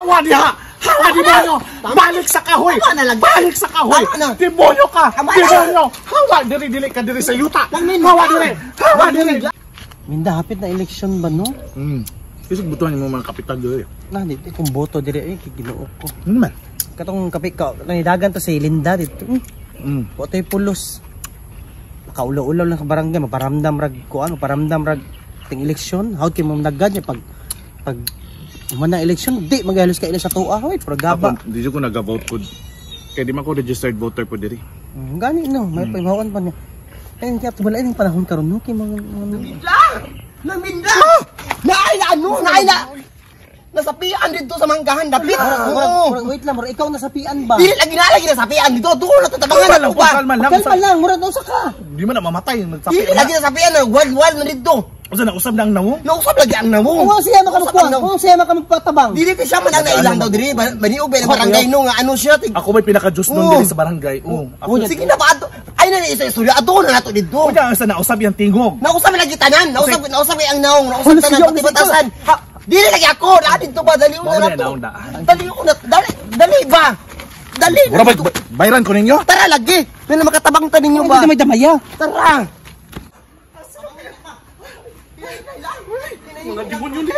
Hawa diha! Hawa, demonyo! Balik sa kahoy! Tama na lang. Balik sa kahoy! Tama na. Demonyo ka! Tama na. Demonyo! Hawa diri, dili ka diri sa yuta! Hawa diri! Hawa diri! Minda, hapit na eleksyon ba, no? Isig butuan mo mga kapitan diri. Na, dito kung boto dire eh, kay Ginoo ko. Ano man? Katong kapi ka, nanidagan to si Linda dito. Boto'y pulos. Makaulaw-ulaw lang sa barangay, maparamdam rag ko ano, paramdam rag ting eleksyon. How kay mo nagad niya pag man na eleksyon, di magalos ka ila sa tuwa, hoy, pero gaba. Ako, di ko nag-vote ko. Kaya di man ko registered voter po diri. Gani no, may paghawan pa niya. Ay, kaya wala ning panahon karon no kay mga Naminda! Naay na ano? Naay na! Nasapian dito sa manggahan dapit. Oo. Murag, wait lang, murag ikaw nasapian ba? Dili lagi na lagi nasapian dito. Doon na tatabangan Kalma na lang, ba? kalma lang. Kalma lang, murag nausa ka. Di man na mamatay. Nagsapi Dili na. lagi nasapian na wal-wal na dito. Usa na usab na ang nawong. Nausap lagi ang nawong. Kung siya Nausap makamagkuha, ang nawong. kung siya makamagpatabang. Dili kay siya man ang nailang daw diri. Baniog ba ng barangay no nga ano siya tig. Ako may pinaka-Diyos nun Oo. diri sa barangay. Oo. Ako. Sige na ba ato? Ay na isa istorya ato na nato dito. Unya sa nausab yung tingog. Nausap lagi tanan, nausap kay ang naong, nausap Wala tanan siya, pati wala siya. batasan. Dili lagi ako, naa dito ba dali Mao na na nato. naong daan. Dali na, dali, dali ba? Dali. Mura ba bayran ko ninyo? Tara lagi. May makatabang ta ninyo ba? Hindi may damaya. Tara. Mga demonyo ni.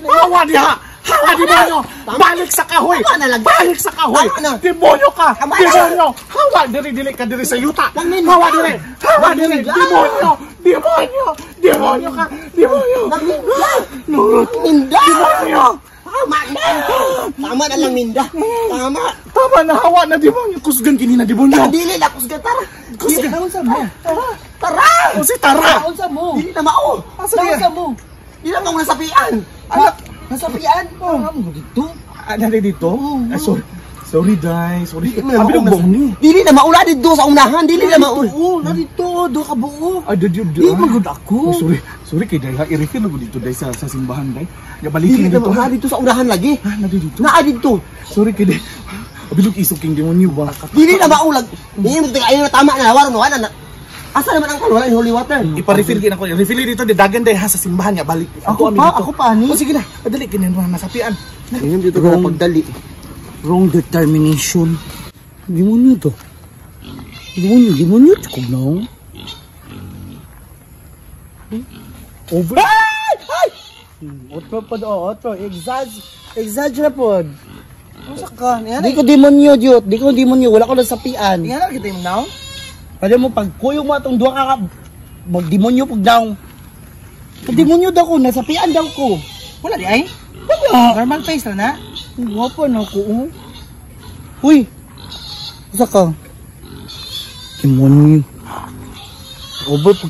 Hawa diha! Hawa, demonyo! Balik sa kahoy! Tama na lang. Balik sa kahoy! Tama na. Demonyo ka! Tama na. Demonyo! Hawa diri, dili ka diri sa yuta! Naminda. Hawa diri! Hawa diri! Naminda. Demonyo! Demonyo! Demonyo ka! Demonyo! Naminda. Nurot! Minda. Demonyo! Tama na. Tama na lang minda. Tama. Tama na, hawa na demonyo! Kusgan kini na demonyo! Dili na kusga tara. Kusgan! Naunsa mo? Tara. O si Tara! Naunsa mo? Dili na mao. Asa niya? Naunsa mo? Dili na mao nasapian. Anak, nasapian? Oh. Mo dito. Ah, nari dito? Ah, sorry. Sorry, Day. Sorry. Dili na Abi mao. ng bong ni. Dili na maula dito sa unahan, dili na maul. Oo, narito, do ka buo. Ay, di, di, di. Di man gud ako. Oh, sorry. Sorry kay Day. Ha, i-refill na ko dito, Day, sa simbahan, Day. Ya, Dili balikin na dito. maula dito sa unahan lagi. Ah, nari dito? Naa dito. Sorry kay Day. Abilog isog king demonyo ba? Dili na maulag. Dili mo ayo na tama na waro no ana na. Asa naman ang wala holy water? Ipa-refill kin ako. Refill dito, di dagan day ha sa simbahan niya. Balik. Ako ami pa, dito. ako pa, ani. Oh, sige na. Dali kini na nasapian. Ngayon dito ka pagdali. Wrong determination. Demonyo to. Demonyo, demonyo. Tukog na ako. Over. Ay! Otro po, oh, otro. Exag na po. Unsa ka? Niya Di ko demonyo, Diyo. Di ko demonyo. Wala ko nasapian. Niya na kita now. Pwede mo, pag kuyog mo atong duha ka, magdemonyo pag daw. Pag demonyo daw ko, nasapian daw ko. Wala di ay. Wala. Normal face ra na. Guwapo na ako, oh. Uy! Isa ka. Demonyo. Over pag